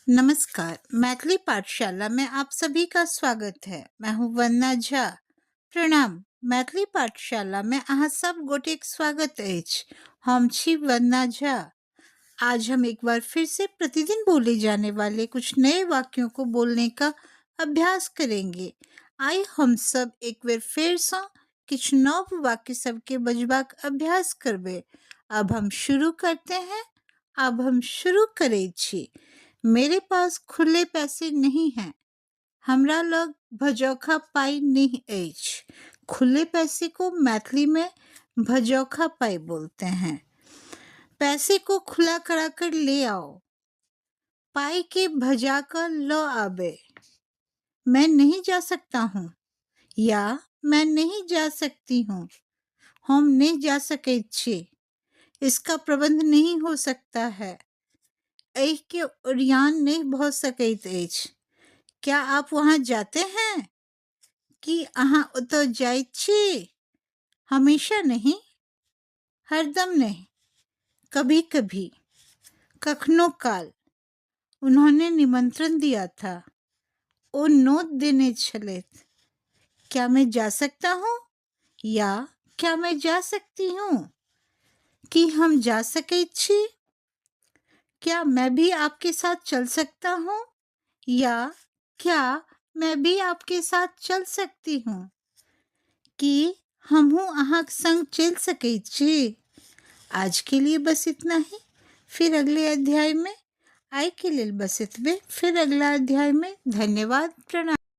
नमस्कार, मैथिली पाठशाला में आप सभी का स्वागत है। मैं हूं वंदना झा। प्रणाम। मैथिली पाठशाला में अहाँ सब गोटेक स्वागत अछि। हम छी वंदना झा। आज हम एक बार फिर से प्रतिदिन बोले जाने वाले कुछ नए वाक्यों को बोलने का अभ्यास करेंगे। आइ हम सब एक बेर फेरसँ किछु नव वाक्य सबके बजबाक अभ्यास करबै। अब हम शुरू करते हैं। अब हम शुरू करै छी। मेरे पास खुले पैसे नहीं हैं। हमरा लग भजौखा पाइ नहि अछि। खुले पैसे को मैथिली में भजौखा पाइ बोलते हैं। पैसे को खुला करा कर ले आओ। पाइ के भजा कर ल आबे। मैं नहीं जा सकता हूँ या मैं नहीं जा सकती हूँ। हम नहीं जा सकैत छी। इसका प्रबंध नहीं हो सकता है। एहिके ओरियान नहि भऽ सकैत अछि। क्या आप वहाँ जाते हैं? की अहाँ ओतऽ जाइत छी? हमेशा नहीं, हरदम नहीं, कभी कभी, कखनो काल। उन्होंने निमंत्रण दिया था। ओ नोत देने छलथि। क्या मैं जा सकता हूँ या क्या मैं जा सकती हूँ? की हम जा सकैत छी? क्या मैं भी आपके साथ चल सकता हूँ या क्या मैं भी आपके साथ चल सकती हूँ? की हमहूँ अहाँक संग चलि सकैत छी? आज के लिए बस इतना ही। फिर अगले अध्याय में। आइ के लेल बस एतबे। फिर अगला अध्याय में। धन्यवाद। प्रणाम।